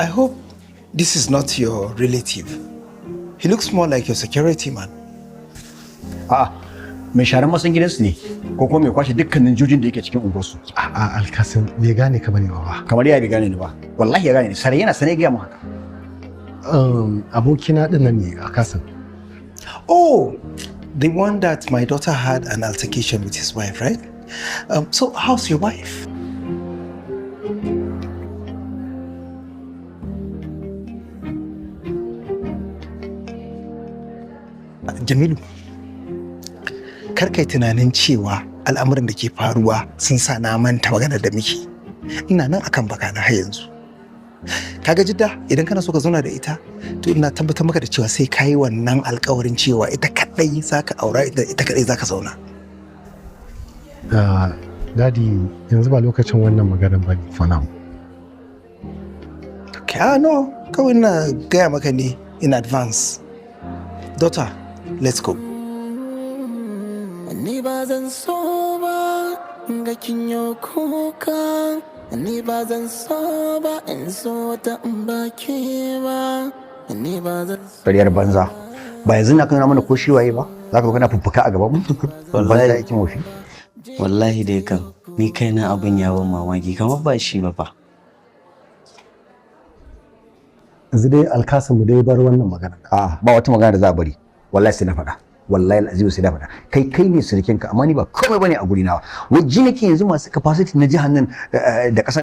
I hope this is not your relative. He looks more like your security man. A'a, mai sharan masan gidansu ne ko kuma mai kwashe dukkanin jujin da yake cikin unguwarsu. A'a, Alkasim bai gane ka bane, baba. Kamar ya bai gane ni ba? Wallahi ya gane ni sarai, yana sane gaya mu haka. Abokina din nan ne, Alkasim. Oh, the one that my daughter had an altercation with his wife, right? So how's your wife? Jamilu, kar kai tunanin cewa al'amuran da ke faruwa sun sa na manta magana da muke. Ina nan akan baka na har yanzu. Kaga Jidda, idan kana so ka zauna da ita, to ina tabbatar maka da cewa sai ka yi wannan alkawarin cewa ita kadai zaka aura, ita kadai zaka zauna. Daddy, yanzu ba lokacin wannan maganar bane for now. Okay, ah no, kawai ina gaya maka ne in advance. Daughter, let's go. Ni ba zan so ba ga kin yo kuka. Ni ba zan so ba in so ta in ba ke ba. Ni ba zan Ƙaryar banza. Ba yanzu na kana mana ko shi waye ba? Za ka zo kana fuffuka a gaban mu? Banza aikin wofi. Wallahi dai kan ni kaina abin ya ban mamaki, kamar ba shi ba fa. Yanzu dai, Alkasim, mu dai bar wannan magana. A, ba wata magana da za a bari. Wallahi sai na faɗa. Wallahi al'azimu sai na faɗa. Kai kai ne surukinka, amma ni ba komai bane a guri na. Wajen nake yanzu masu capacity na jihar nan da ƙasar.